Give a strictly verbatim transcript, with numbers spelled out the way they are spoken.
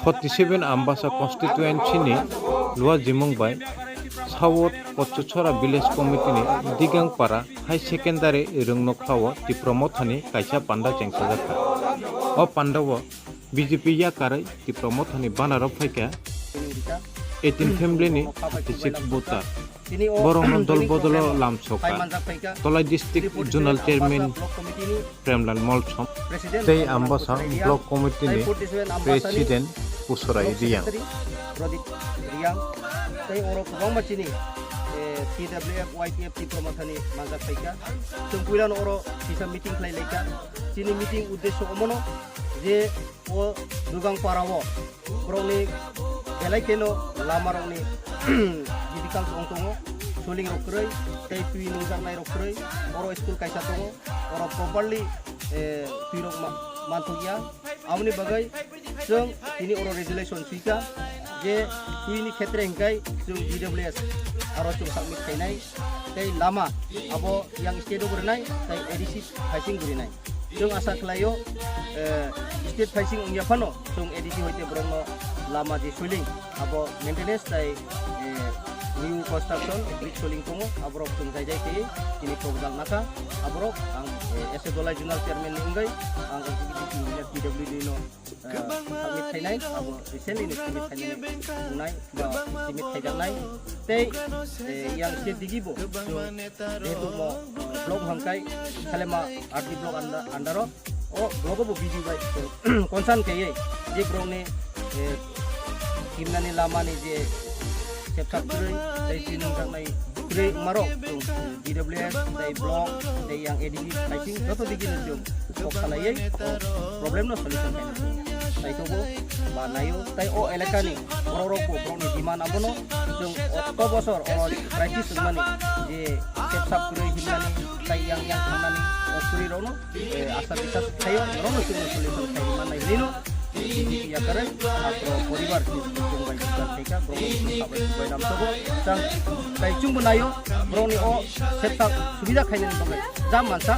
Forty seven Ambasa constituency ni Luajimung bai South Kochuchora Village Committee ni Digangpara High Secondary Rungnokhla o Tipra Motha ni kaisa panda chengsajakha. O panda o B J P yakarwi Tipra Motha ni banner o phaikha eighteen family ni thirty six voter. Borokno dol bodolo lamsoka Tolai District Zonal Chairman Premlal Molsom tei Ambasa Block Committee ni President Pusorai Riyang. Riyang tei oro kwbangma chini, eh, T W F, Y T F Tipra Mothani manjak phaikha. Chwng puilano oro kisa meeting khlai laikha. Chini meeting uddesho omono je o Dugang para o borokni belai kheno lama rokni difficult wng tongo, soling rok kwrwi tei twi nungjaknai rok kwrwi, oro school kaisa tongo, oro properly, eh, twi rok ma-, manthokya. Aboni bagwi chwng tini oro resolution swikha je twi ni khetre hwnkhe chwng D W S aro chwng submit khainai. Tei lama abo yang state o rinai tei A D C phaising rinai. Chwng asa khlaio, eh, state phaising wngya phano chwng A D C hoite borokno lama je soiling abo maintenance tei, eh, new construction bridge soiling tongo aborok chwng jai jai khe tini proposal nakha aborok ang, eh, as a Dolai Zonal Chairman ni wngwi ang executive engineer P W D no eh, submit khainai, abo recently ni submit khainai wngnai, ba submit khaijaknai. Tei, eh, yang se digi bo, so, jehetu mo, eh, block hangkai, Salema R D block under, under o, o block bo B D bai, so, concern kaiye, je block ni, eh, himnani lama ni je sepsak kwrwi, tei twi nungjaknai kwrwi wngmarok chwng D W S, tei block, tei yang A D C, phaising joto digi no chwng kok salaiwi o problem no solution khaina chwng naithogo ba naio. Tei o elaka ni borok rok bo borok ni demand abono chwng o to bosor o crisis wngmani je sepsak kwrwi himnani tei yang yang thangnani o kwrwi rok no eh, asa bisas khaio, norokno chwngno solution khai manai hinwi no, B J P yakarwi, atro poribar ni chwng bai bwkha khaikha, borok ni bwkha bai bai lamsogo, chang, tai chwngbo naio, borok ni o sepsa subida khainani bagwi, jam mansa,